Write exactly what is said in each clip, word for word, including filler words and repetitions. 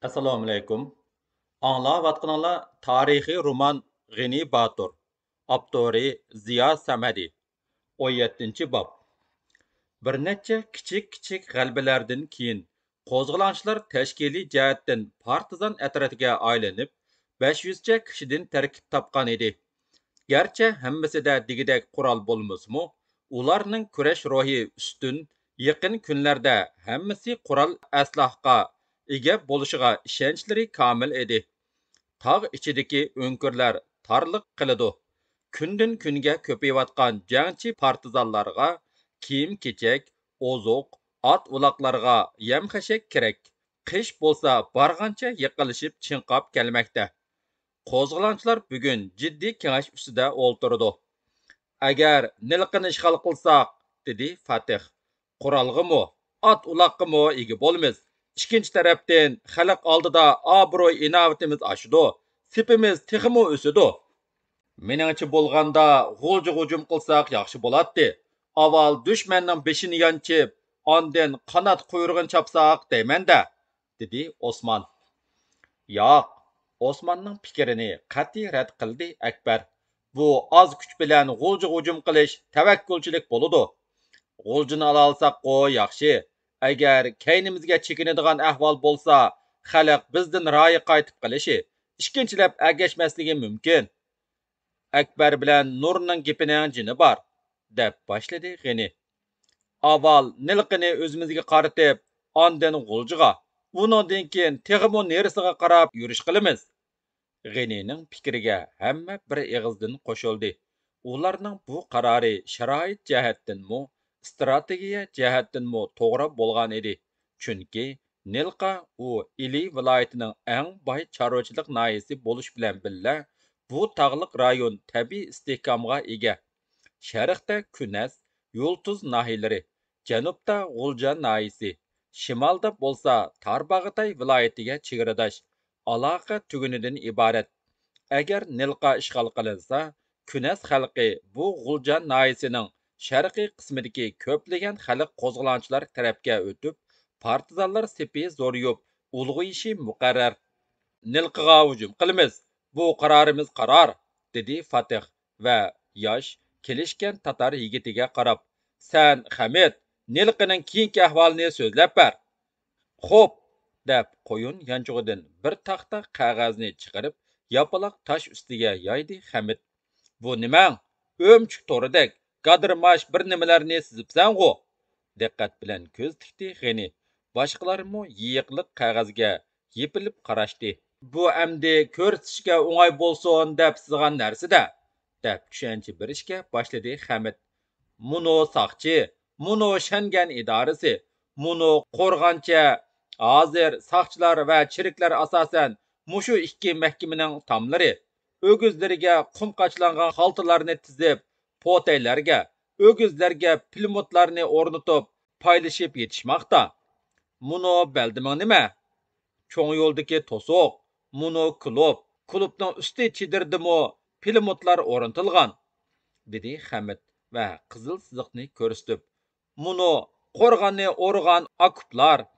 ئەسسالامۇئەلەيكۇم. ئاڭلاۋاتقىنىڭلار تارىخىي رومان غېنى باتۇر. ئاپتورى زىيا سەمەدى. ئون يەتتىنچى باب. بىر نەچچە كىچىك-كىچىك غەلىبىلەردىن كېيىن، قوزغىلاڭچىلار تەشكىلىي جەھەتتىن پارتىزان ئەترىتىگە ئايلىنىپ، بەش يۈزچە كىشىدىن تەركىب تاپقان ئىدى. گەرچە ھەممىسىدە دېگۈدەك قورال بولمىسىمۇ، ئۇلارنىڭ كۈرەش روھى ئۈستۈن، يېقىن كۈنلەردە ھەممىسى قورال ئەسلىھەگە ئىگە بولۇشىغا ئىشەنچلىرى كامىل ئىدى. تاغ ئىچىدىكى ئۆڭكۈرلەر تارلىق قىلىدۇ. كۈندىن-كۈنگە كۆپىيىۋاتقان جەڭچى پارتىزانلارغا كىيىم-كېچەك، ئوزۇق، ئات-ئۇلاقلارغا يەم-خەشەك كېرەك. قىش بولسا بارغانچە يېقىنلىشىپ چىڭقاپ كەلمەكتە. قوزغىلاڭچىلار بۈگۈن جىددىي كېڭەش ئۈستىدە ئولتۇرىدۇ. «ئەگەر نىلقىنى ئىشغال قىلساق»، دېدى فاتىھ، «قورالغىمۇ، ئات-ئۇلاققىمۇ ئىگە بولىمىز. ئىككىنچى تەرەپتىن، خەلق ئالدىدا ئابرۇي-ئىناۋىتىمىز ئاشىدۇ، سېپىمىز تېخىمۇ ئۆسىدۇ. مېنىڭچە بولغاندا، غۇلجىغا ھۇجۇم قىلساق ياخشى بولاتتى. ئاۋۋال دۈشمەننىڭ بېشىنى يانچىپ، ئاندىن قانات قۇيرۇقىنى چاپساق دەيمەن-دە»، دېدى ئوسمان. «ياق»، ئوسماننىڭ پىكرىنى قەتئىي رەت قىلدى ئەكبەر. «بۇ ئاز كۈچ بىلەن غۇلجىغا ھۇجۇم قىلىش تەۋەككۈلچىلىك بولىدۇ. غۇلجىنى ئالالىساققۇ ياخشى. ئەگەر كەينىمىزگە چېكىنىدىغان ئەھۋال بولسا، خەلق بىزدىن رايى قايتىپ قېلىشى، ئىككىنچىلەپ ئەگەشمەسلىكى مۇمكىن. ئەكبەر بىلەن نۇرنىڭ گېپىنىڭ جېنى بار»، دەپ باشلىدى غېنى. «ئاۋۋال نىلقىنى ئۆزىمىزگە قارىتىپ، ئاندىن غۇلجىغا، ئۇنىڭدىن كېيىن تېخىمۇ نېرىسىغا قاراپ يۈرۈش قىلىمىز.» غېنىنىڭ پىكرىگە ھەممە بىر ئېغىزدىن قوشۇلدى. ئۇلارنىڭ بۇ قارارى شارائىت جەھەتتىنمۇ، ئىستراتېگىيە جەھەتتىنمۇ توغرا بولغان ئىدى. چۈنكى نىلقا ئۇ ئىلى ۋىلايىتىنىڭ ئەڭ باي چارۋىچىلىق ناھىيىسى بولۇش بىلەن بىللە، بۇ تاغلىق رايون تەبىئىي ئىستىھكامغا ئىگە. شەرقتە كۈنەس، يۇلتۇز ناھىيەلىرى، جەنۇبتا غۇلجا ناھىيىسى، شىمالدا بولسا تارباغاتاي ۋىلايىتىگە چېگرىداش ئالاقە تۈگۈنىدىن ئىبارەت. ئەگەر نىلقا ئىشغال قىلىنسا، كۈنەس خەلقى بۇ غۇلجا ناھىيەسىنىڭ شەرقىي قىسمىدىكى كۆپلىگەن خەلق قوزغىلاڭچىلار تەرەپكە ئۆتۈپ، پارتىزانلار سېپى زورىيىپ، ئۇلغىيىشى مۇقەررەر. «نىلقىغا ھۇجۇم قىلىمىز، بۇ قارارىمىز قارار»، دېدى فاتىھ ۋە ياش، كېلىشكەن تاتار يىگىتىگە قاراپ، «سەن، خەمىت، نىلقىنىڭ كېيىنكى ئەھۋالىنى سۆزلەپ بەر.» «خوپ!» دەپ، قويۇن يانچۇقىدىن بىر تاختا قەغەزنى چىقىرىپ، ياپىلاق تاش ئۈستىگە يايدى خەمىت. «بۇ نېمەڭ؟ ئۆمۈچۈك تورىدەك گادىرماش بىر نېمىلەرنى سىزىپسەنغۇ؟» دىققەت بىلەن كۆز تىكتى غېنى. باشقىلارمۇ يېيىقلىق قەغەزگە يېپىلىپ قاراشتى. «بۇ ئەمدى كۆرسىتىشكە ئوڭاي بولسۇن دەپ سىزغان نەرسىدە»، دەپ چۈشەنچە بېرىشكە باشلىدى خەمىت. «مۇنۇ ساقچى، مۇنۇ شەنگەن ئىدارىسى، مۇنۇ قورغانچە. ھازىر ساقچىلار ۋە چېرىكلەر ئاساسەن مۇشۇ ئىككى مەھكىمىنىڭ تاملىرى. ئۆگزىلىرىگە قۇم قاچىلانغان خالتىلارنى تىزىپ، پوتەيلەرگە، ئۆگزىلەرگە پىلىموتلارنى ئورنىتىپ، پايلىشىپ يېتىشماقتا. مۇنۇ بەلدىمىڭ نېمە؟ چوڭ يولدىكى توسۇق، مۇنۇ كۇلۇب، كۇلۇبنىڭ ئۈستى چېدىرىدىمۇ پىلىموتلار ئورنىتىلغان»، دېدى خەمىت ۋە قىزىل سىزىقنى كۆرسىتىپ، «مۇنۇ قورغاننى ئورىغان ئاكوپلار.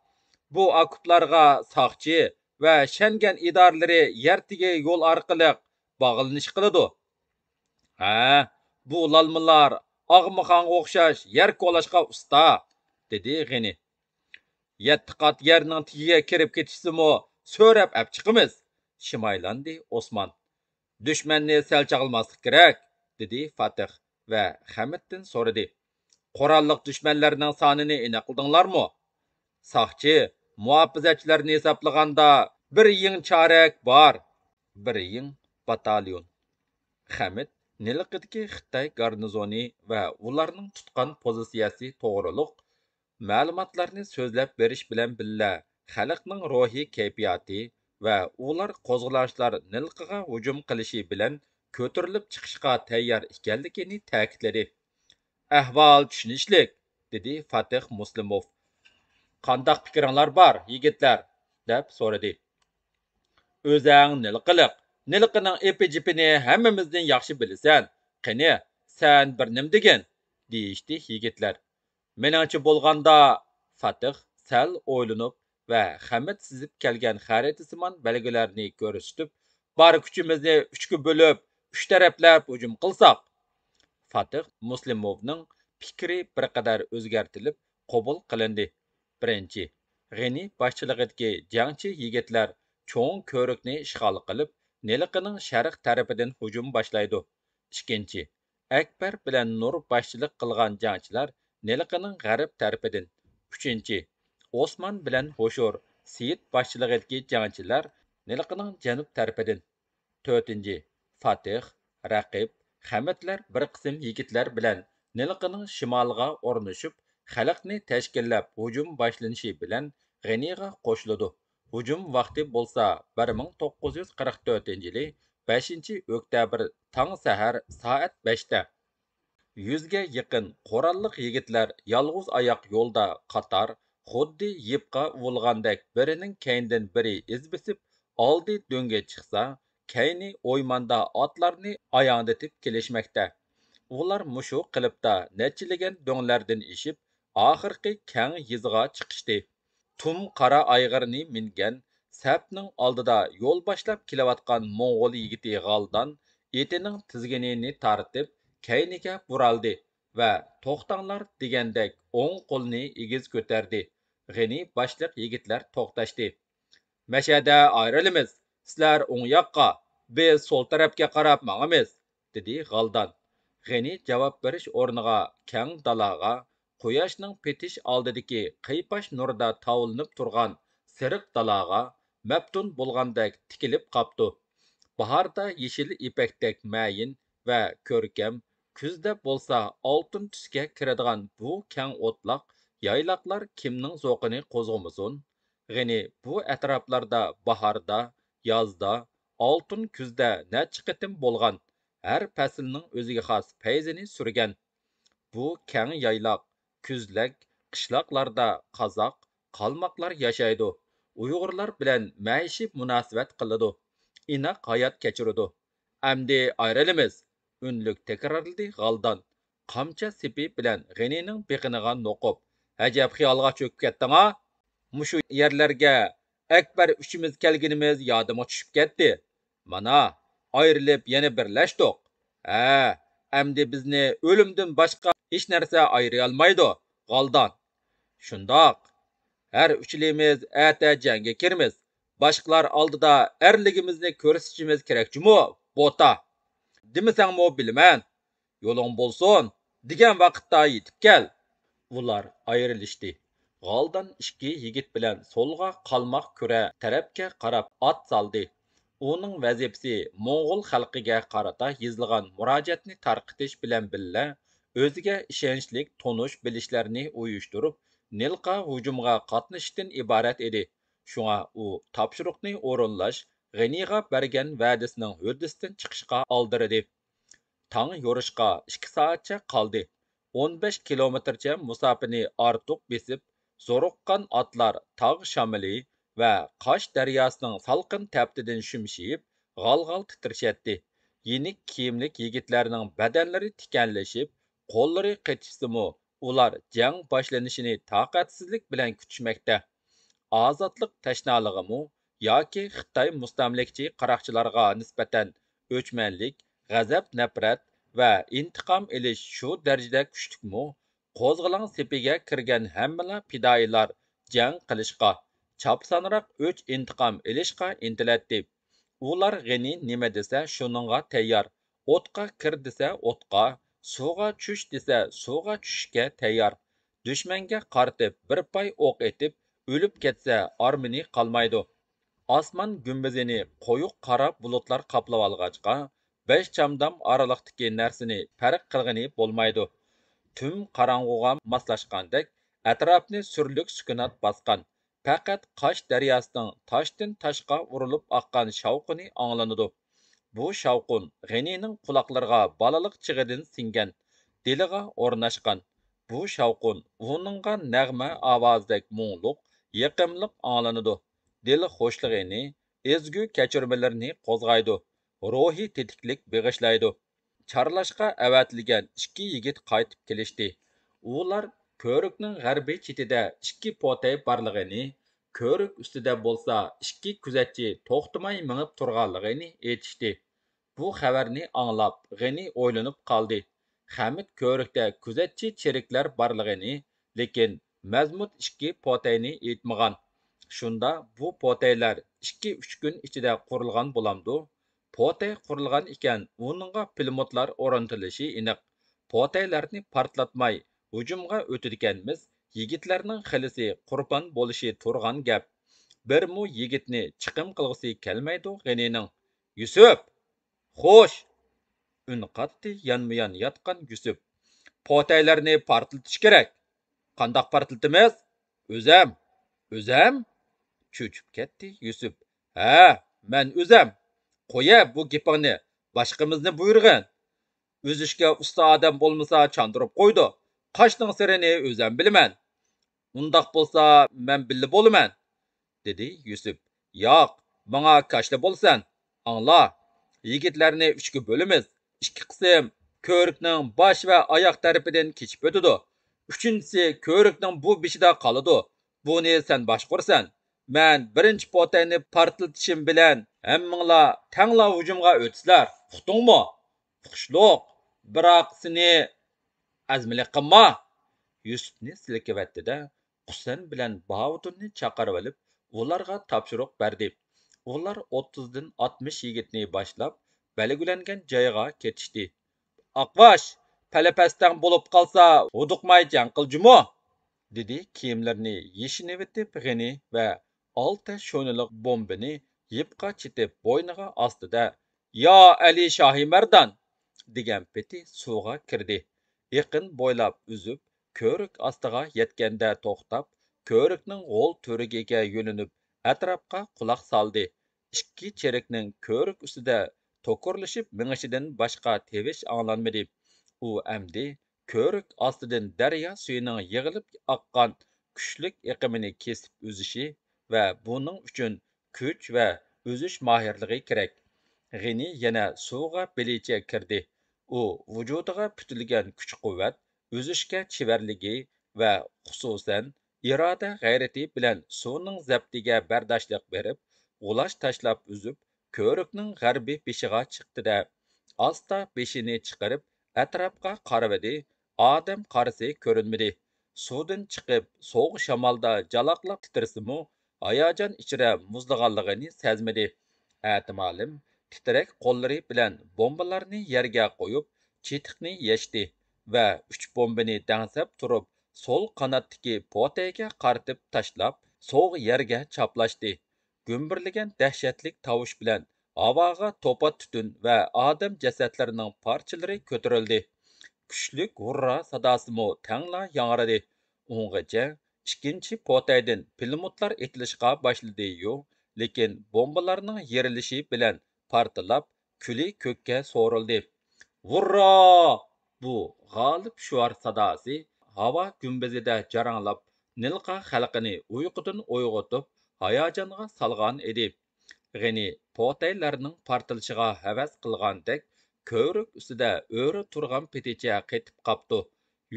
بۇ ئاكوپلارغا ساقچى ۋە شەنگەن ئىدارىلىرى يەر تېگى يول ئارقىلىق باغلىنىش قىلىدۇ.» «ھە، بۇ لالمىلار ئاغمىخانغا ئوخشاش يەر كولاشقا ئۇستا»، دېدى غېنى. «يەتتە قات يەرنىڭ تېگىگە كىرىپ كېتىشسىمۇ سۆرەپ ئەپ چىقىمىز»، شىمايلاندى ئوسمان. «دۈشمەننى سەل چاغلىماسلىق كېرەك»، دېدى فاتىھ ۋە خەمىتتىن سورىدى، «قوراللىق دۈشمەنلەرنىڭ سانىنى ئېنىقلىدىڭلارمۇ؟» «ساقچى، مۇھاپىزەتچىلەرنى ھېسابلىغاندا بىر يىڭ چارەك بار.» بىر يىڭ باتاليون. خەمىت نىلقىدىكى خىتاي گارنىزونى ۋە ئۇلارنىڭ تۇتقان پوزىتسىيەسى توغرۇلۇق مەلۇماتلارنى سۆزلەپ بېرىش بىلەن بىللە، خەلقنىڭ روھىي كەيپىياتى ۋە ئۇلار قوزغىلاڭچىلار نىلقىغا ھۇجۇم قىلىشى بىلەن كۆتۈرۈلۈپ چىقىشقا تەييار ئىكەنلىكىنى تەكىتلىدى. «ئەھۋال چۈشىنىشلىك»، دېدى فاتىھ مۇسلىموف. «قانداق پىكرىڭلار بار، يىگىتلەر؟» دەپ سورىدى. «ئۆزەڭ نىلقىلىق، نىلقىنىڭ ئېپى-جېپىنى ھەممىمىزدىن ياخشى بىلىسەن. قېنى، سەن بىر نېمە دېگىن؟» دېيىشتى يىگىتلەر. «مېنىڭچە بولغاندا»، فاتىھ سەل ئويلىنىپ ۋە خەمەت سىزىپ كەلگەن خەرىتىسىمان بەلگىلەرنى كۆرسىتىپ، بار كۈچىمىزنى ئۈچكە بۆلۈپ، ئۈچ تەرەپلەپ ھۇجۇم قىلساق. فاتىھ مۇسلىموۋنىڭ پىكرى بىر قەدەر ئۆزگەرتىلىپ قوبۇل قىلىندى. بىرىنچى، غېنى باشچىلىقىدىكى جەڭچى يىگىتلەر چوڭ كۆۋرۈكنى ئىشغال قىلىپ، نىلقىنىڭ شەرق تەرىپىدىن ھۇجۇم باشلايدۇ. ئىككىنچى، ئەكبەر بىلەن نۇر باشچىلىق قىلغان جەڭچىلەر نىلقىنىڭ غەرب تەرىپىدىن. ئۈچىنچى، ئوسمان بىلەن ھوشۇر سېيىت باشچىلىقىدىكى جەڭچىلەر نىلقىنىڭ جەنۇب تەرىپىدىن. تۆتىنچى، فاتىھ، رەقىب، خەمەتلەر بىر قىسىم يىگىتلەر بىلەن نىلقىنىڭ شىمالىغا ئورنىشىپ، خەلقنى تەشكىللەپ ھۇجۇم باشلىنىشى بىلەن غېنىغا قوشۇلىدۇ. ھۇجۇم ۋاقتى بولسا بىر مىڭ توققۇز يۈز قىرىق تۆتىنچى يىلى بەشىنچى ئۆكتەبىر تاڭ سەھەر سائەت بەشتە. يۈزگە يېقىن قوراللىق يىگىتلەر يالغۇز ئاياق يولدا قاتار، خۇددى يىپقا ئۇۋۇلغاندەك بىرىنىڭ كەينىدىن بىرى ئىز بېسىپ، ئالدى دۆڭگە چىقسا، كەينى ئويماندا ئاتلارنى ئاياڭدىتىپ كېلىشمەكتە. ئۇلار مۇشۇ قېلىپتا نەچچىلىگەن دۆڭلەردىن ئېشىپ، ئاخىرقى كەڭ يېزىغا چىقىشتى. تۇم قارا ئايغىرنى مىنگەن، سەپنىڭ ئالدىدا يول باشلاپ كېلىۋاتقان موڭغۇل يىگىتى غالدان ئېتىنىڭ تىزگىنىنى تارتىپ، كەينىگە بۇرالدى ۋە «توختاڭلار» دېگەندەك ئوڭ قولىنى ئېگىز كۆتەردى. غېنى باشلىق يىگىتلەر توختاشتى. «مەشەدە ئايرىلىمىز، سىلەر ئوڭ ياققا، بىز سول تەرەپكە قاراپ ماڭىمىز» دېدى غالدان. غېنى جاۋاب بېرىش ئورنىغا كەڭ دالاغا، قۇياشنىڭ پېتىش ئالدىدىكى قىيپاش نۇرىدا تاۋلىنىپ تۇرغان سېرىق دالاغا مەپتۇن بولغاندەك تىكىلىپ قاپتۇ. باھاردا يېشىل يىپەكتەك مەيىن ۋە كۆركەم، كۈزدە بولسا ئالتۇن تۈسكە كىرىدىغان بۇ كەڭ ئوتلاق يايلاقلار كىمنىڭ زوقىنى قوزغىمىسۇن؟ غېنى بۇ ئەتراپلاردا باھاردا، يازدا، ئالتۇن كۈزدە نەچچە قېتىم بولغان، ھەر پەسىلنىڭ ئۆزىگە خاس پەيزىنى سۈرگەن. بۇ كەڭ يايلاق، كۈزلەك، قىشلاقلاردا قازاق، قالماقلار ياشايدۇ، ئۇيغۇرلار بىلەن مەئىشىي مۇناسىۋەت قىلىدۇ، ئىناق ھايات كەچۈرىدۇ. «ئەمدى ئايرىلىمىز!» ئۈنلۈك تەكرارلىدى غالدان، قامچا سېپى بىلەن غېنىنىڭ بېقىنىغا نوقۇپ. «ئەجەب خىيالغا چۆكۈپ كەتتىڭ-ھا! مۇشۇ يەرلەرگە ئەكبەر ئۈچىمىز كەلگىنىمىز يادىمغا چۈشۈپ كەتتى. مانا، ئايرىلىپ يەنە بىرلەشتۇق. ھە، ئەمدى بىزنى ئۆلۈمدىن باشقا ھېچ نەرسە ئايرىيالمايدۇ، غالدان.» «شۇنداق. ھەر ئۈچىلىمىز ئەتە جەڭگە كىرىمىز. باشقىلار ئالدىدا ئەرلىكىمىزنى كۆرسىتىشىمىز كېرەك جۇمۇ، بوتا.» «دېمىسەڭمۇ بىلىمەن. يولۇڭ بولسۇن، دېگەن ۋاقىتتا يېتىپ كەل.» ئۇلار ئايرىلىشتى. غالدان ئىككى يىگىت بىلەن سولغا قالماق كۈرە تەرەپكە قاراپ ئات سالدى. ئۇنىڭ ۋەزىپىسى موڭغۇل خەلقىگە قارىتا يېزىلغان مۇراجىئەتنى تارقىتىش بىلەن بىللە، ئۆزىگە ئىشەنچلىك تونۇش بىلىشلەرنى ئۇيۇشتۇرۇپ، نىلقا ھۇجۇمغا قاتنىشىشتىن ئىبارەت ئىدى. شۇڭا ئۇ تاپشۇرۇقنى ئورۇنلاش، غېنىغا بەرگەن ۋەدىسىنىڭ ھۆددىسىدىن چىقىشقا ئالدىرىدى. تاڭ يورۇشقا ئىككى سائەتچە قالدى. ئون بەش كىلومېتىرچە مۇساپىنى ئارتۇق بېسىپ، زورۇققان ئاتلار تاغ شامىلى ۋە قاش دەرياسىنىڭ سالقىن تەپتىدىن شۈمشىيىپ، غال-غال تىترىشەتتى. يېنىك كىيىملىك يىگىتلەرنىڭ بەدەنلىرى تىكەنلىشىپ، قوللىرى قېتىشسىمۇ، ئۇلار جەڭ باشلىنىشىنى تاقەتسىزلىك بىلەن كۈتۈشمەكتە. ئازادلىق تەشنالىقىمۇ ياكى خىتاي مۇستەملىكىچى قاراقچىلارغا نىسبەتەن ئۆچمەنلىك، غەزەپ-نەپرەت ۋە ئىنتىقام ئېلىش شۇ دەرىجىدە كۈچلۈكمۇ؟ قوزغىلاڭ سېپىگە كىرگەن ھەممىلا پىدائىيلار جەڭ قىلىشقا، چاپسانراق ئۆچ-ئىنتىقام ئېلىشقا ئىنتىلەتتى. ئۇلار غېنى نېمە دېسە، شۇنىڭغا تەييار. ئوتقا كىر دېسە، ئوتقا، سۇغا چۈش دېسە، سۇغا چۈشۈشكە تەييار. دۈشمەنگە قارىتىپ بىر پاي ئوق ئېتىپ، ئۆلۈپ كەتسە، ئارمىنى قالمايدۇ. ئاسمان گۈمبىزىنى قويۇق قارا بۇلۇتلار قاپلىۋالغاچقا، بەش چامدام ئارىلىقتىكى نەرسىنى پەرق قىلغىلى بولمايدۇ. تۈن قاراڭغۇغا ماسلاشقاندەك، ئەتراپنى سۈرلۈك سۈكۈنات باسقان. پەقەت قاش دەرياسىنىڭ تاشتىن تاشقا ئۇرۇلۇپ ئاققان شاۋقۇنى ئاڭلىنىدۇ. بۇ شاۋقۇن غېنىنىڭ قۇلاقلىرىغا بالىلىق چېغىدىن سىڭگەن، دىلىغا ئورناشقان. بۇ شاۋقۇن ئۇنىڭغا نەغمە ئاۋازىدەك مۇڭلۇق، يېقىملىق ئاڭلىنىدۇ. دىل خۇشلۇقىنى، ئەزگۈ كەچۈرمىلىرىنى قوزغايدۇ، روھىي تېتىكلىك بېغىشلايدۇ. چارلاشقا ئەۋەتىلگەن ئىككى يىگىت قايتىپ كېلىشتى. ئۇلار كۆۋرۈكنىڭ غەربىي چېتىدە ئىككى پوتەي بارلىقىنى، كۆۋرۈك ئۈستىدە بولسا ئىككى كۆزەتچى توختىماي مېڭىپ تۇرغانلىقىنى ئېيتىشتى. بۇ خەۋەرنى ئاڭلاپ، غېنى ئويلىنىپ قالدى. خەمىت كۆۋرۈكتە كۆزەتچى چېرىكلەر بارلىقىنى، لېكىن مەزمۇت ئىككى پوتەينى ئېيتمىغان. شۇندا بۇ پوتەيلەر ئىككى-ئۈچ كۈن ئىچىدە قۇرۇلغان بولامدۇ؟ پوتەي قۇرۇلغان ئىكەن، ئۇنىڭغا پىلىموتلار ئورنىتىلىشى ئېنىق. پوتەيلەرنى پارتلاتماي ھۇجۇمغا ئۆتىدىكەنمىز، يىگىتلەرنىڭ خېلىسى قۇربان بولۇشى تۇرغان گەپ. بىرمۇ يىگىتنى چىقىم قىلغۇسى كەلمەيدۇ غېنىنىڭ. يۈسۈپ! خوش! ئۈن قاتتى يانمۇيان ياتقان يۈسۈپ. پوتەيلەرنى پارتلىتىش كېرەك. قانداق پارتلىتىمىز؟ ئۆزەم. ئۆزەم؟ چۆچۈپ كەتتى يۈسۈپ. ھە، مەن ئۆزەم. قويە بۇ گېپىڭنى، باشقىمىزنى بۇيرۇغىن. ئۈزۈشكە ئۇستا ئادەم بولمىسا چاندۇرۇپ قويىدۇ. قاشنىڭ سىرىنى ئۆزەم بىلىمەن. ئۇنداق بولسا مەن بىللە بولىمەن، دېدى يۈسۈپ. ياق، ماڭا كاشىلا بولىسەن. ئاڭلا، يىگىتلەرنى ئۈچكە بۆلىمىز. ئىككى قىسىم كۆۋرۈكنىڭ باش ۋە ئاياق تەرىپىدىن كېچىپ ئۆتىدۇ. ئۈچىنچىسى كۆۋرۈكنىڭ بۇ بېشىدا قالىدۇ. بۇنى سەن باشقۇرىسەن. مەن بىرىنچى پوتەينى پارتلىتىشىم بىلەن ھەممىڭلار تەڭلا ھۇجۇمغا ئۆتىسىلەر. ئۇقتۇڭمۇ؟ ئۇقۇشلۇق. بىراق سېنى ئەزمىلىك قىلما. يۈسۈپنى سىلكىۋەتتى-دە، قۇسەن بىلەن باۋۇدۇننى چاقىرىۋېلىپ، ئۇلارغا تاپشۇرۇق بەردى. ئۇلار ئوتتۇزدىن ئاتمىش يىگىتنى باشلاپ، بەلگىلەنگەن جايغا كېتىشتى. ئاقباش، پەلە-پەستەڭ بولۇپ قالسا، ھودۇقماي جەڭ قىل جۇمۇ، دېدى كىيىملىرىنى يېشىنىۋېتىپ غېنى ۋە ئالتە شونىلىق بومبىنى يىپقا چېتىپ بوينىغا ئاستىدە، يا ئەلى شاھى مەردان! دېگەن پېتى سۇغا كىردى. ئېقىن بويلاپ ئۈزۈپ، كۆۋرۈك ئاستىغا يەتكەندە توختاپ، كۆۋرۈكنىڭ غول تۈۋرۈكىگە يۆلىنىپ، ئەتراپقا قۇلاق سالدى. ئىككى چېرىكنىڭ كۆۋرۈك ئۈستىدە توكۇرلىشىپ مېڭىشىدىن باشقا تىۋىش ئاڭلانمىدى. ئۇ ئەمدى كۆۋرۈك ئاستىدىن دەريا سۈيىنىڭ يىغىلىپ ئاققان كۈچلۈك ئېقىمىنى كېسىپ ئۈزۈشى ۋە بۇنىڭ ئۈچۈن كۈچ ۋە ئۈزۈش ماھىرلىقى كېرەك. غېنى يەنە سۇغا بېلىچە كىردى. ئۇ ۋۇجۇدىغا پۈتۈلگەن كۈچ-قۇۋۋەت، ئۈزۈشكە چېۋەرلىكى ۋە خۇسۇسەن، ئىرادە-غەيرىتى بىلەن سۇنىڭ زەپتىگە بەرداشلىق بېرىپ، غۇلاچ تاشلاپ ئۈزۈپ، كۆۋرۈكنىڭ غەربىي بېشىغا چىقتى-دە، ئاستا بېشىنى چىقىرىپ، ئەتراپقا قارىۋىدى، ئادەم قارىسى كۆرۈنمىدى. سۇدىن چىقىپ، سوغۇق شامالدا جالاقلاپ تىترىسىمۇ، ھاياجان ئىچرە مۇزلىغانلىقىنى سەزمىدى. ئەتىمالىم تىترەك قوللىرى بىلەن بومبىلارنى يەرگە قويۇپ، چېتىقنى يەشتى ۋە ئۈچ بومبىنى دەڭسەپ تۇرۇپ، سول قاناتتىكى پوتەيگە قارىتىپ تاشلاپ، سوغ يەرگە چاپلاشتى. گۈمبۈرلىگەن دەھشەتلىك تاۋۇش بىلەن ھاۋاغا توپا تۈتۈن ۋە ئادەم جەسەتلىرىنىڭ پارچىلىرى كۆتۈرۈلدى. كۈچلۈك ھۇررا ساداسىمۇ تەڭلا ياڭرىدى. ئۇنغىچە ئىككىنچى پوتەيدىن پىلىموتلار ئېتىلىشقا باشلىدى-يۇ، لېكىن بومبىلارنىڭ يېرىلىشى بىلەن پارتلاپ، كۈلى كۆككە سورۇلدى. ھۇررا! بۇ غالىب شوئار ساداسى ھاۋا گۈمبىزىدە جاراڭلاپ، نىلقا خەلقىنى ئۇيقۇدىن ئويغىتىپ، ھاياجانغا سالغان ئىدى. غېنى پوتەيلەرنىڭ پارتلىشىغا ھەۋەس قىلغاندەك، كۆۋرۈك ئۈستىدە ئۆرە تۇرغان پېتىچە قېتىپ قاپتۇ.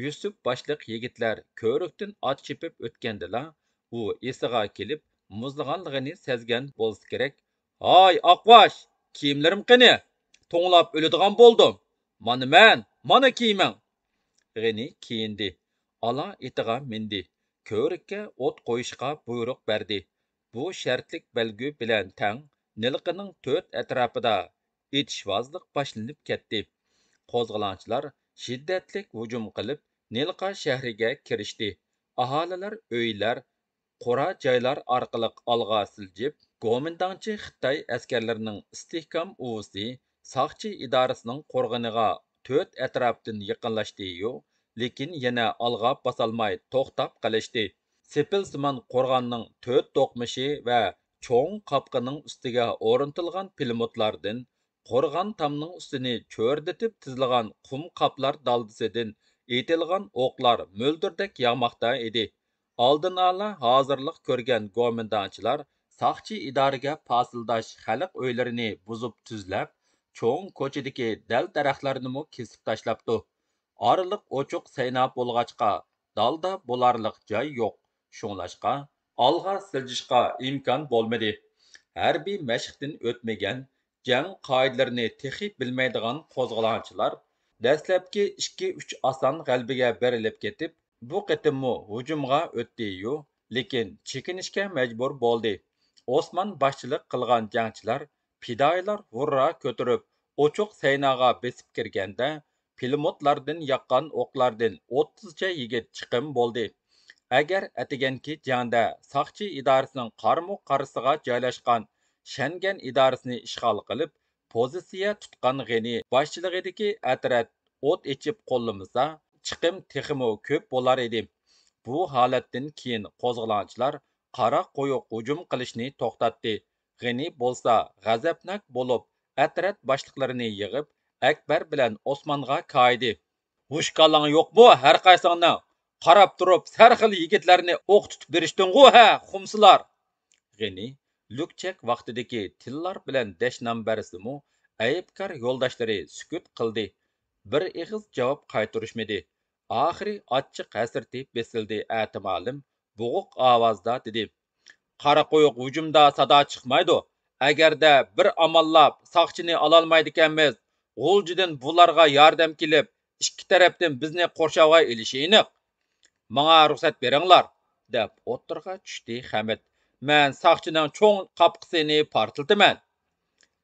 يۈسۈپ باشلىق يىگىتلەر كۆۋرۈكتىن ئات چېپىپ ئۆتكەندىلا، ئۇ ئېسىغا كېلىپ، مۇزلىغانلىقىنى سەزگەن بولسا كېرەك. ھاي، ئاقباش! كىيىملىرىم قېنى؟ توڭلاپ ئۆلىدىغان بولدۇم. مانا مەن، مانا كىيىمىڭ! غېنى كىيىندى. ئالا ئېتىغا مىندى. كۆۋرۈككە ئوت قويۇشقا بۇيرۇق بەردى. بۇ شەرتلىك بەلگە بىلەن تەڭ نىلقىنىڭ تۆت ئەتراپىدا ئېتىشۋازلىق باشلىنىپ كەتتى. قوزغىلاڭچىلار شىددەتلىك ھۇجۇم قىلىپ، نىلقا شەھىرىگە كىرىشتى. ئاھالىلەر ئۆيلەر، قورا جايلار ئارقىلىق ئالغا سىلجىپ، گومىنداڭچى خىتاي ئەسكەرلىرىنىڭ ئىستىھكام ئۇۋىسى ساقچى ئىدارىسىنىڭ قورغىنىغا تۆت ئەتراپتىن يېقىنلاشتى-يۇ، لېكىن يەنە ئالغا باسالماي توختاپ قېلىشتى. سېپىلسىمان قورغاننىڭ تۆت دوقمۇشى ۋە چوڭ قاپقىنىڭ ئۈستىگە ئورنىتىلغان پىلىموتلاردىن، قورغان تامنىڭ ئۈستىنى چۆرىدىتىپ تىزىلغان قۇم قاپلار دالدىسىدىن ئېتىلغان ئوقلار مۆلدۈردەك ياغماقتا ئىدى. ئالدىنئالا ھازىرلىق كۆرگەن گومىنداڭچىلار ساقچى ئىدارىگە پاسىلداش خەلق ئۆيلىرىنى بۇزۇپ تۈزلەپ، چوڭ كوچىدىكى دەل-دەرەخلەرنىمۇ كېسىپ تاشلاپتۇ. ئارىلىق ئوچۇق سەينا بولغاچقا، دالدا بولارلىق جاي يوق. شۇڭلاشقا، ئالغا سىلجىشقا ئىمكان بولمىدى. ھەربىي مەشىقتىن ئۆتمىگەن، جەڭ قائىدىلىرىنى تېخى بىلمەيدىغان قوزغىلاڭچىلار دەسلەپكى ئىككى، ئۈچ ئاسان غەلىبىگە بېرىلىپ كېتىپ، بۇ قېتىممۇ ھۇجۇمغا ئۆتتى-يۇ، لېكىن چېكىنىشكە مەجبۇر بولدى. ئوسمان باشچىلىق قىلغان جەڭچىلەر، پىدائىيلار ھۇررا كۆتۈرۈپ، ئوچۇق سەيناغا بېسىپ كىرگەندە، پىلىموتلاردىن ياققان ئوقلاردىن ئوتتۇزچە يىگىت چىقىم بولدى. ئەگەر ئەتىگەنكى جەڭدە ساقچى ئىدارىسىنىڭ قارمۇ قارشىسىغا جايلاشقان شەنگەن ئىدارىسىنى ئىشغال قىلىپ، پوزىتسىيە تۇتقان غېنى باشچىلىقىدىكى ئەترەت ئوت ئېچىپ قوللىمىسا، چىقىم تېخىمۇ كۆپ بولار ئىدى. بۇ ھالەتتىن كېيىن قوزغىلاڭچىلار قارا قويۇق ھۇجۇم قىلىشنى توختاتتى. غېنى بولسا غەزەپناك بولۇپ، ئەترەت باشلىقلىرىنى يىغىپ، ئەكبەر بىلەن ئوسمانغا كايىدى. ھوش كاللاڭ يوقمۇ ھەر قايسىڭنىڭ؟ قاراپ تۇرۇپ سەرخىل يىگىتلەرنى ئوق تۇتۇپ بېرىشتىڭغۇ ھە، خۇمسىلار! غېنى لۈكچەك ۋاقتىدىكى تىللار بىلەن دەشنام بەرسىمۇ، ئەيىبكار يولداشلىرى سۈكۈت قىلدى. بىر ئېغىز جاۋاب قايتۇرۇشمىدى. ئاخىرى ئاچچىق ھەسرىتى بېسىلدى ئەتىمالىم بوغۇق ئاۋازدا دېدى: قارا قويۇق ھۇجۇمدا سادا چىقمايدۇ. ئەگەردە بىر ئاماللاپ ساقچىنى ئالالمايدىكەنمىز، غۇلجىدىن بۇلارغا ياردەم كېلىپ، ئىككى تەرەپتىن بىزنى قورشاۋغا ئېلىشى ئېنىق. ماڭا رۇخسەت بېرىڭلار، دەپ ئوتتۇرىغا چۈشتى خەمىت. مەن ساقچىنىڭ چوڭ قاپىقىسىنى پارتلىتىمەن.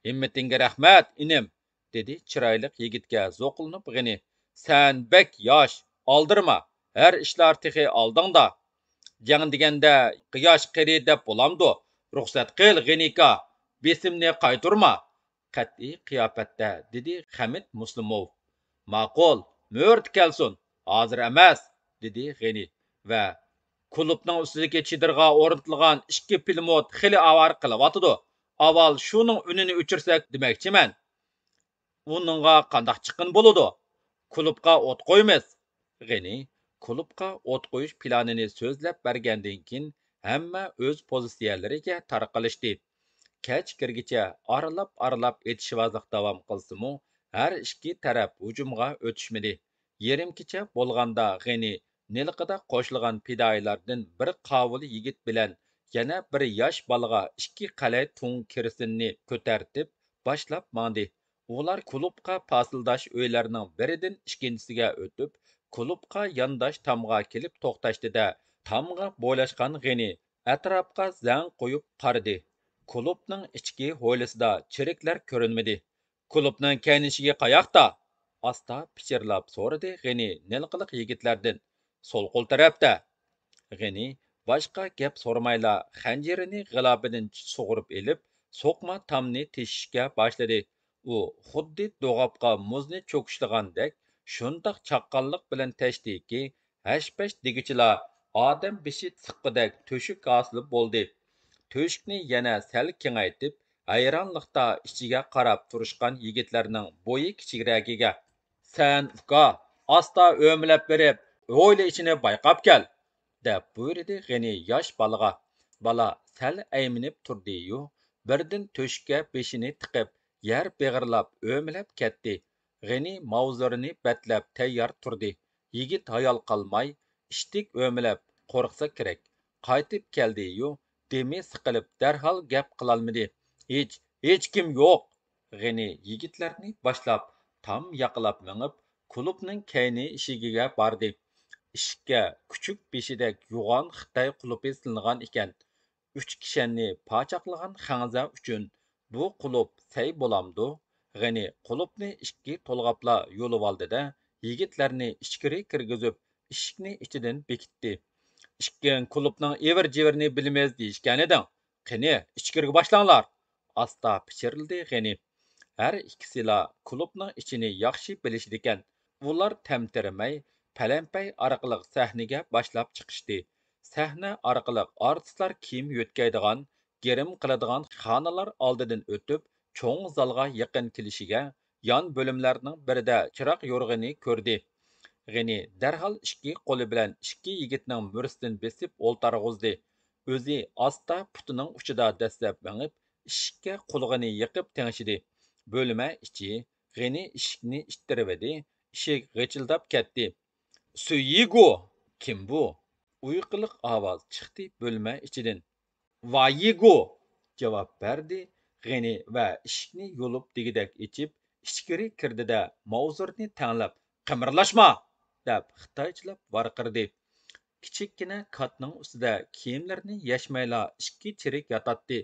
ھىممىتىڭگە رەھمەت، ئىنىم، دېدى چىرايلىق يىگىتكە زوقلىنىپ غېنى. سەن بەك ياش، ئالدىرىما، ھەر ئىشلار تېخى ئالدىڭدا. جەڭ دېگەندە ياش قېرى دەپ بولامدۇ؟ رۇخسەت قىل، غېنىكا، بېسىمنى قايتۇرما. قەتئىي قىياپەتتە دېدى خەمىت مۇسلىموۋ. ماقۇل، مۆرىتى كەلسۇن، ھازىر ئەمەس، دېدى غېنى ۋە كۇلۇبنىڭ ئۈستىدىكى چېدىرغا ئورنىتىلغان ئىككى پىلىموت خېلى ئاۋارە قىلىۋاتىدۇ. ئاۋۋال شۇنىڭ ئۈنىنى ئۆچۈرسەك دېمەكچىمەن. ئۇنىڭغا قانداق چىققىلى بولىدۇ؟ كۇلۇبقا ئوت قويىمىز. غېنى كۇلۇبقا ئوت قويۇش پىلانىنى سۆزلەپ بەرگەندىن كېيىن، ھەممە ئۆز پوزىتسىيەلىرىگە تارقىلىشتى. كەچ كىرگىچە ئارىلاپ-ئارىلاپ ئېتىشۋازلىق داۋام قىلسىمۇ، ھەر ئىككى تەرەپ ھۇجۇمغا ئۆتۈشمىدى. يېرىم كېچە بولغاندا غېنى نىلقىدا قوشۇلغان پىدائىيلاردىن بىر قاۋۇل يىگىت بىلەن يەنە بىر ياش بالىغا ئىككى قەلەي تۇڭ كىرسىننى كۆتەرتىپ باشلاپ ماڭدى. ئۇلار كۇلۇبقا پاسىلداش ئۆيلەرنىڭ بىرىدىن ئىككىنچىسىگە ئۆتۈپ، كۇلۇبقا يانداش تامغا كېلىپ توختاشتى-دە، تامغا بويلاشقان غېنى ئەتراپقا زەڭ قويۇپ قارىدى. كۇلۇبنىڭ ئىچكى ھويلىسىدا چېرىكلەر كۆرۈنمىدى. كۇلۇبنىڭ كەينى ئىشىكى قاياقتا؟ ئاستا پىچىرلاپ سورىدى غېنى نىلقىلىق يىگىتلەردىن. سول قول تەرەپتە. غېنى باشقا گەپ سورىمايلا خەنجىرىنى غىلاپىدىن سۇغۇرۇپ ئېلىپ، سوقما تامنى تېشىشكە باشلىدى. ئۇ خۇددى دوغاپقا مۇزنى چوكۇشلىغاندەك شۇنداق چاققانلىق بىلەن تەشتىكى، ھەش-پەش دېگۈچىلا ئادەم بېشى سىققۇدەك تۆشۈك ھاسىل بولدى. تۆشۈكنى يەنە سەل كېڭەيتىپ، ھەيرانلىقتا ئىچىگە قاراپ تۇرۇشقان يىگىتلەرنىڭ بويى كىچىكرەكىگە، سەن، ئۇكا، ئاستا ئۆمىلەپ بېرىپ، ھويلا ئىچىنى بايقاپ كەل، دەپ بۇيرۇدى غېنى ياش بالىغا. بالا سەل ئەيمىنىپ تۇردى-يۇ، بىردىن تۆشۈككە بېشىنى تىقىپ، يەر بېغىرلاپ ئۆمىلەپ كەتتى. غېنى ماۋزىرىنى بەتلەپ تەييار تۇردى. يىگىت ھايال قالماي، ئىشتىك ئۆمىلەپ، قورقسا كېرەك، قايتىپ كەلدى-يۇ، دېمى سىقىلىپ، دەرھال گەپ قىلالمىدى. ھېچ، ھېچكىم يوق. غېنى يىگىتلەرنى باشلاپ، تام ياقىلاپ مېڭىپ، كۇلۇبنىڭ كەينى ئىشىكىگە باردى. ئىشىككە كۈچۈك بېشىدەك يوغان خىتاي قۇلۇپى سېلىنغان ئىكەن. ئۈچ كىشەننى پاچاقلىغان خەنزە ئۈچۈن بۇ قۇلۇپ سەي بولامدۇ؟ غېنى قۇلۇپنى ئىككى تولغاپلا يولىۋالدى-دە، يىگىتلەرنى ئىچكىرى كىرگۈزۈپ، ئىشىكنى ئىچىدىن بېكىتتى. ئىككىڭ كۇلۇپنىڭ ئېۋىر-جېۋىرىنى بىلىمىز دېيىشكەنىدىڭ. قېنى، ئىچكىرىگە باشلاڭلار! ئاستا پىچىرلىدى غېنى. ھەر ئىككىسىلا كۇلۇبنىڭ ئىچىنى ياخشى بىلىشىدىكەن. ئۇلار تەمتىرىمەي، پەلەمپەي ئارقىلىق سەھنىگە باشلاپ چىقىشتى. سەھنە ئارقىلىق ئارتىسلار كىيىم يۆتكەيدىغان، گىرىم قىلىدىغان خانىلار ئالدىدىن ئۆتۈپ، چوڭ زالغا يېقىن كېلىشىگە، يان بۆلۈملەرنىڭ بىرىدە چىراغ يورغىنى كۆردى. غېنى دەرھال ئىككى قولى بىلەن ئىككى يىگىتنىڭ مۈرىسىدىن بېسىپ ئولتۇرغۇزدى. ئۆزى ئاستا پۇتىنىڭ ئۇچىدا دەسسەپ مېڭىپ، ئىشىككە قۇلىقىنى يېقىپ تەڭشىدى. بۆلمە ئىچى. غېنى ئىشىكنى ئىتتىرىۋىدى. ئىشىك غىچىلداپ كەتتى. سۈيىگۇ! كىم بۇ؟ ئۇيقۇلۇق ئاۋاز چىقتى بۆلمە ئىچىدىن. ۋايىگو! جاۋاب بەردى غېنى ۋە ئىشىكنى يۇلۇپ دېگۈدەك ئېچىپ، ئىچكىرى كىردى-دە، ماۋزۇرنى تەڭلەپ، قىمىرلاشما! دەپ خىتايچىلاپ ۋارقىرىدى. كىچىككىنە كاتنىڭ ئۈستىدە كىيىملىرىنى يەشمەيلا ئىككى چېرىك ياتاتتى.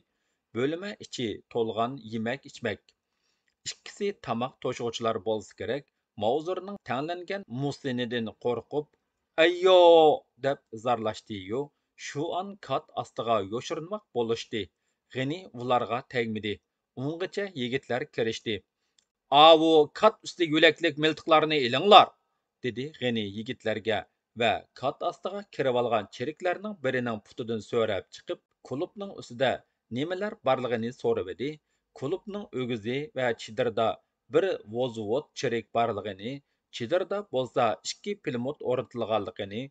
بۆلمە ئىچى تولغان يېمەك-ئىچمەك. ئىككىسى تاماق توشۇغۇچىلار بولسا كېرەك، ماۋزۇرنىڭ تەڭلەنگەن مۇسىنىدىن قورقۇپ، ئەييو! دەپ زارلاشتى-يۇ، شۇئان كات ئاستىغا يوشۇرۇنماق بولۇشتى. غېنى ئۇلارغا تەگمىدى. ئۇنغىچە يىگىتلەر كىرىشتى. ئاۋۇ كات ئۈستى يۆلەكلىك مىلتىقلارنى ئېلىڭلار! دېدى غېنى يىگىتلەرگە ۋە كات ئاستىغا كىرىۋالغان چېرىكلەرنىڭ بىرىنىڭ پۇتىدىن سۆرەپ چىقىپ، كۇلۇبنىڭ ئۈستىدە نېمىلەر بارلىقىنى سورىۋىدى. كۇلۇبنىڭ ئۆگزى ۋە چېدىردا بىر ۋوزۋوت چېرىك بارلىقىنى، چېدىردا بولسا ئىككى پىلىموت ئورنىتىلغانلىقىنى،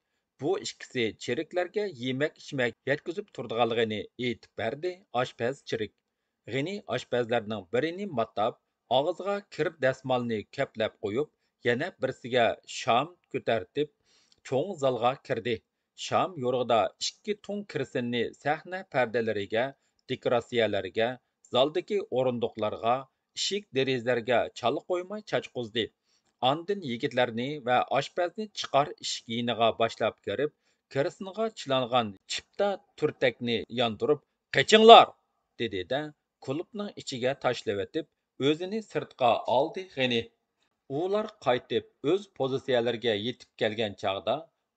بۇ ئىككىسى چېرىكلەرگە يېمەك-ئىچمەك يەتكۈزۈپ تۇرىدىغانلىقىنى ئېيتىپ بەردى ئاشپەز چېرىك. غېنى ئاشپەزلەرنىڭ بىرىنى ماتاپ، ئاغزىغا كىر دەسمالنى كەپلەپ قويۇپ، يەنە بىرسىگە شام كۆتەرتىپ، چوڭ زالغا كىردى. شام يورۇقىدا ئىككى تۇڭ كىرسىننى سەھنە پەردىلىرىگە، دېكوراتسىيەلەرگە، زالدىكى ئورۇندۇقلارغا، ئىشىك دېرىزىلەرگە چالا قويماي چاچقۇزدى. ئاندىن يىگىتلەرنى ۋە ئاشپەزنى چىقار ئىشىك يېنىغا باشلاپ كىرىپ، كىرسىنغا چىلانغان چىپتا تۈرتەكنى ياندۇرۇپ، قېچىڭلار! دېدى-دە، كۇلۇبنىڭ ئىچىگە تاشلىۋېتىپ، ئۆزىنى سىرتقا ئالدى غېنى. ئۇلار قايتىپ ئۆز پوزىتسىيەلىرىگە يېتىپ كەلگەن چاغدا،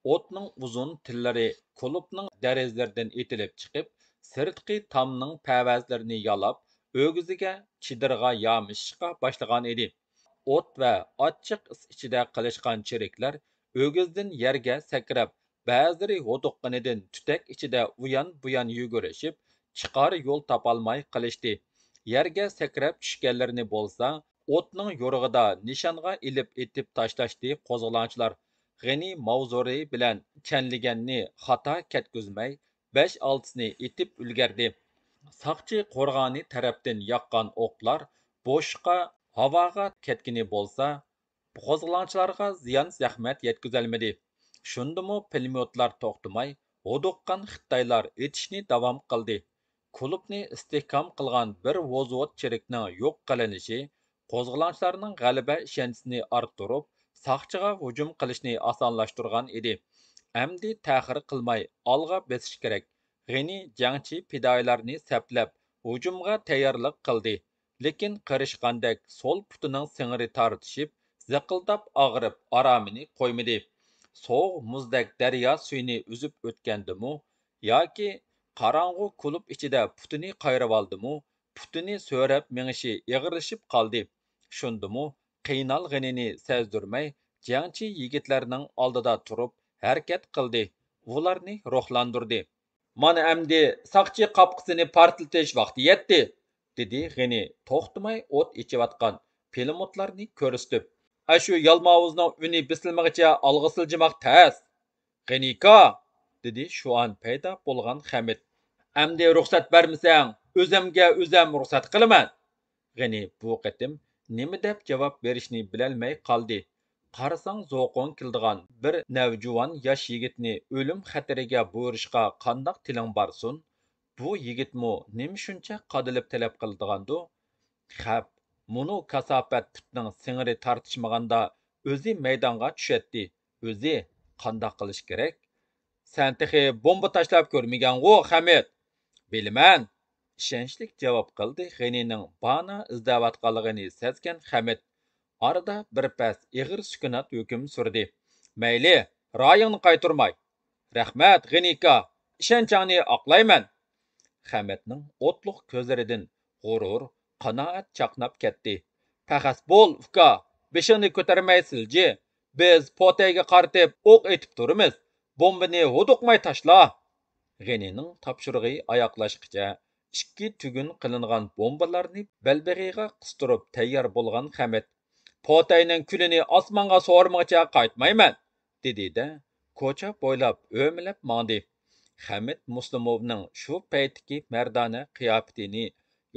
ئوتنىڭ ئۇزۇن تىللىرى كۇلۇبنىڭ دېرىزىلىرىدىن ئېتىلىپ چىقىپ، سىرتقى تامنىڭ پەۋەزلىرىنى يالاپ، ئۆگزىگە، چېدىرغا يامىشىشقا باشلىغان ئىدى. ئوت ۋە ئاچچىق ئىس ئىچىدە قىلىشقان چېرىكلەر ئۆگزىدىن يەرگە سەكرەپ، بەزىلىرى ھودۇققىنىدىن تۈتەك ئىچىدە ئۇيان-بۇيان يۈگۈرۈشۈپ، چىقار يول تاپالماي قېلىشتى. يەرگە سەكرەپ چۈشكەنلىرىنى بولسا، ئوتنىڭ يورۇقىدا نىشانغا ئېلىپ ئېتىپ تاشلاشتى قوزغىلاڭچىلار. غېنى ماۋزۇرى بىلەن چەنلىگەننى خاتا كەتكۈزمەي، بەش-ئالتىسىنى ئېتىپ ئۈلگەردى. ساقچى قورغانى تەرەپتىن ياققان ئوقلار بوشقا ھاۋاغا كەتكىنى بولسا، قوزغىلاڭچىلارغا زىيان-زەخمەت يەتكۈزەلمىدى. شۇندىمۇ پىلىموتلار توختىماي، ھودۇققان خىتايلار ئېتىشنى داۋام قىلدى. كۇلۇبنى ئىستىھكام قىلغان بىر ۋوزۋوت چېرىكنىڭ يوق قىلىنىشى قوزغىلاڭچىلارنىڭ غەلىبە ئىشەنچىسىنى ئارتتۇرۇپ، ساقچىغا ھۇجۇم قىلىشنى ئاسانلاشتۇرغان ئىدى. ئەمدى تەخىر قىلماي ئالغا بېسىش كېرەك. غېنى جەڭچى پىدائىيلارنى سەپلەپ، ھۇجۇمغا تەييارلىق قىلدى. لېكىن قېرىشقاندەك سول پۇتىنىڭ سىڭىرى تارتىشىپ، زىقىلداپ ئاغرىپ، ئارامىنى قويمىدى. سوغۇق مۇزدەك دەريا سۈيىنى ئۈزۈپ ئۆتكەندىمۇ ياكى قاراڭغۇ كۇلۇب ئىچىدە پۇتىنى قايرىۋالدىمۇ، پۇتىنى سۆرەپ مېڭىشى ئېغىرلىشىپ قالدى. شۇندىمۇ قىينال غېنىنى سەزدۈرمەي، جەڭچى يىگىتلەرنىڭ ئالدىدا تۇرۇپ ھەرىكەت قىلدى، ئۇلارنى روھلاندۇردى. مانا ئەمدى ساقچى قاپقىسىنى پارتلىتىش ۋاقتى يەتتى، دېدى غېنى توختىماي ئوت ئېچىۋاتقان پىلىموتلارنى كۆرسىتىپ. ئاشۇ يالماۋۇزنىڭ ئۈنى بېسىلمىغىچە ئالغا سىلجىماق تەس. غېنىكا! دېدى شۇئان پەيدا بولغان خەمىت. ئەمدى رۇخسەت بەرمىسەڭ، ئۆزەمگە ئۆزەم رۇخسەت قىلىمەن. غېنى بۇ قېتىم نېمە دەپ جاۋاب بېرىشنى بىلەلمەي قالدى. قارىساڭ زوقۇڭ كېلىدىغان بىر نەۋجۇۋان ياش يىگىتنى ئۆلۈم خەتىرىگە بۇيرۇشقا قانداق تىلىڭ بارسۇن؟ بۇ يىگىتمۇ نېمە شۇنچە قادىلىپ تەلەپ قىلىدىغاندۇ؟ خەپ، مۇنۇ كاساپەت پۇتنىڭ سىڭىرى تارتىشمىغاندا ئۆزى مەيدانغا چۈشەتتى. ئۆزى قانداق قىلىش كېرەك؟ سەن تېخى بومبا تاشلاپ كۆرمىگەنغۇ، خەمىت؟ بىلىمەن، ئىشەنچلىك جاۋاب قىلدى غېنىنىڭ بانا ئىزدەۋاتقانلىقىنى سەزگەن خەمىت. ئارىدا بىر پەس ئېغىر سۈكۈنات ھۆكۈم سۈردى. مەيلى، رايىڭنى قايتۇرماي. رەھمەت، غېنىكا، ئىشەنچىڭنى ئاقلايمەن. خەمىتنىڭ ئوتلۇق كۆزلىرىدىن غۇرۇر، قانائەت چاقناپ كەتتى. پەخەس بول، ئۇكا، بېشىڭنى كۆتۈرمەي سىلجى. بىز پوتەيگە قارىتىپ ئوق ئېتىپ تۇرىمىز. بومبىنى ھودۇقماي تاشلا. غېنىنىڭ تاپشۇرۇقى ئاياغلاشقىچە ئىككى تۈگۈن قىلىنغان بومبىلارنى بەلبېغىغا قىستۇرۇپ تەييار بولغان خەمىت. پوتەينىڭ كۈلىنى ئاسمانغا سورىمىغىچە قايتمايمەن، دېدى-دە، كوچا بويلاپ ئۆمىلەپ ماڭدى. خەمىت مۇسلىموۋنىڭ شۇ پەيتتىكى مەردانە قىياپىتىنى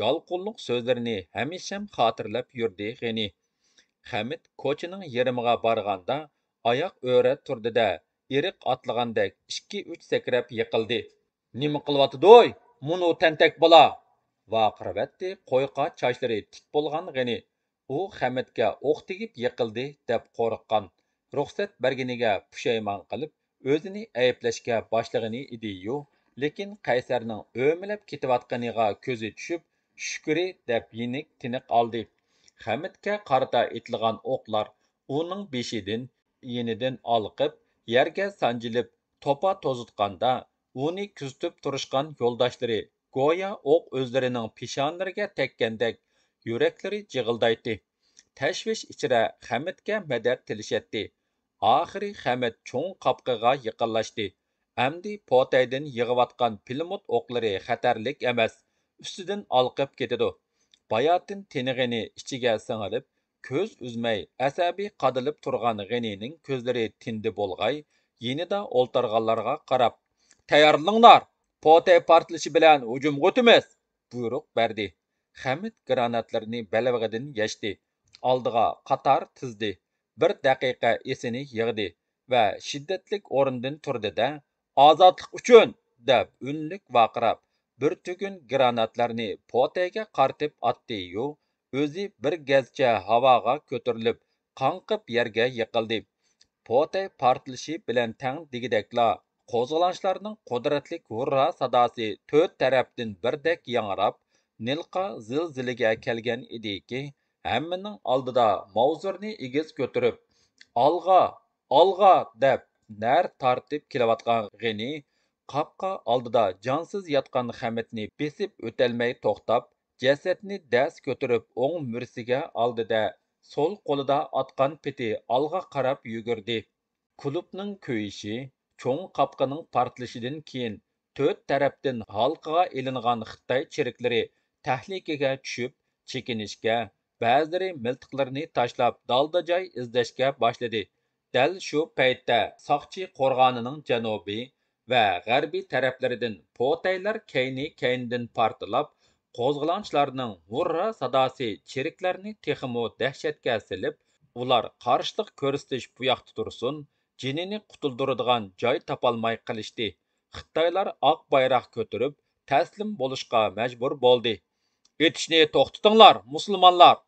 يالقۇنلۇق سۆزلىرىنى ھەمىشەم خاتىرىلەپ يۈردى غېنى. خەمىت كوچىنىڭ يېرىمىغا بارغاندا، ئاياغ ئۆرە تۇردى-دە، ئېرىق ئاتلىغاندەك ئىككى-ئۈچ سەكرەپ يىقىلدى. نېمە قىلىۋاتىدۇي، مۇنۇ تەنتەك بالا؟ ۋارقىراۋەتتى قويقا چاچلىرى تىك بولغان غېنى. ئۇ خەمىتكە ئوق تېگىپ يىقىلدى دەپ قورققان، رۇخسەت بەرگىنىگە پۇشايمان قىلىپ، ئۆزىنى ئەيىبلەشكە باشلىغىنى ئىدىيۇ، لېكىن قەيسەرنىڭ ئۆمىلەپ كېتىۋاتقىنىغا كۆزى چۈشۈپ، شۈكرى دەپ يېنىك تىنىق ئالدى. خەمىتكە قارىتا ئېتىلغان ئوقلار ئۇنىڭ بېشىدىن، يېنىدىن ھالقىپ، يەرگە سانجىلىپ، توپا توزۇتقاندا، ئۇنى كۆزىتىپ تۇرۇشقان يولداشلىرى گويا ئوق ئۆزلىرىنىڭ پېشانىلىرىگە تەگكەندەك يۈرەكلىرى جىغىلدايتتى. تەشۋىش ئىچرە خەمىتكە مەدەت تىلىشەتتى. ئاخىرى خەمىت چوڭ قاپىقىغا يېقىنلاشتى. ئەمدى پوتەيدىن يېغىۋاتقان پىلىموت ئوقلىرى خەتەرلىك ئەمەس، ئۈستىدىن ھالقىپ كېتىدۇ. باياتىن تىنىغىنى ئىچىگە سىڭىرىپ، كۆز ئۈزمەي ئەسەبىي قادىلىپ تۇرغان غېنىنىڭ كۆزلىرى تىندى بولغاي، يېنىدا ئولتۇرغانلارغا قاراپ، تەييارلىنىڭلار! پوتەي پارتلىشى بىلەن ھۇجۇمغا ئۆتىمىز! بۇيرۇق بەردى. خەمىت گراناتلىرىنى بەلبېغىدىن يەشتى. ئالدىغا قاتار تىزدى. بىر دەقىقە ئېسىنى يىغدى ۋە شىددەتلىك ئورنىدىن تۇردى-دە، ئازادلىق ئۈچۈن! دەپ ئۈنلۈك ۋارقىراپ، بىر تۈگۈن گراناتلارنى پوتەيگە قارىتىپ ئاتتى-يۇ، ئۆزى بىر گەزچە ھاۋاغا كۆتۈرۈلۈپ، قاڭقىپ يەرگە يىقىلدى. پوتەي پارتلىشى بىلەن تەڭ دېگۈدەكلا، قوزغىلاڭچىلارنىڭ قۇدرەتلىك ھۇررا ساداسى تۆت تەرەپتىن بىردەك ياڭراپ، نىلقا زىلزىلىگە كەلگەن ئىدىكى، ھەممىنىڭ ئالدىدا ماۋزۇرنى ئېگىز كۆتۈرۈپ، ئالغا! ئالغا! دەپ نەر تارتىپ كېلىۋاتقان غېنى، قاپقا ئالدىدا جانسىز ياتقان خەمىتنى بېسىپ ئۆتەلمەي توختاپ، جەسەتنى دەس كۆتۈرۈپ ئوڭ مۈرىسىگە ئالدى-دە، سول قولىدا ئاتقان پېتى ئالغا قاراپ يۈگۈردى. كۇلۇبنىڭ كۆيۈشى، چوڭ قاپىقىنىڭ پارتلىشىدىن كېيىن، تۆت تەرەپتىن ھالقىغا ئېلىنغان خىتاي چېرىكلىرى تەھلىكىگە چۈشۈپ، چېكىنىشكە، بەزىلىرى مىلتىقلىرىنى تاشلاپ، دالدا جاي ئىزدەشكە باشلىدى. دەل شۇ پەيتتە ساقچى قورغانىنىڭ جەنۇبىي ۋە غەربىي تەرەپلىرىدىن پوتەيلەر كەينى-كەينىدىن پارتلاپ، قوزغىلاڭچىلارنىڭ ھۇررا ساداسى چېرىكلەرنى تېخىمۇ دەھشەتكە سېلىپ، ئۇلار قارشىلىق كۆرسىتىش بۇياقتا تۇرسۇن، جېنىنى قۇتۇلدۇرىدىغان جاي تاپالماي قېلىشتى. خىتايلار ئاق بايراق كۆتۈرۈپ، تەسلىم بولۇشقا مەجبۇر بولدى. ئېتىشنى توختىتىڭلار، مۇسۇلمانلار!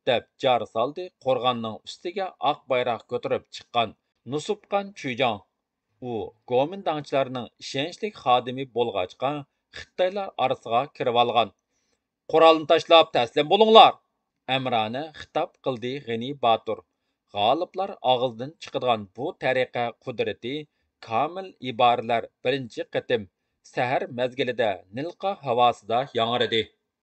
دەپ جار سالدى قورغاننىڭ ئۈستىگە ئاق بايراق كۆتۈرۈپ چىققان نۇسۇپقان چۈيجاڭ. ئۇ گومىنداڭچىلارنىڭ ئىشەنچلىك خادىمى بولغاچقا، خىتايلار ئارىسىغا كىرىۋالغان. قورالنى تاشلاپ تەسلىم بولۇڭلار! ئەمرانە خىتاب قىلدى غېنى باتۇر. غالىپلار ئاغزىدىن چىقىدىغان بۇ تەرىقە قۇدرىتى كامىل ئىبارىلەر بىرىنچى قېتىم سەھەر مەزگىلىدە نىلقا ھاۋاسىدا ياڭرىدى.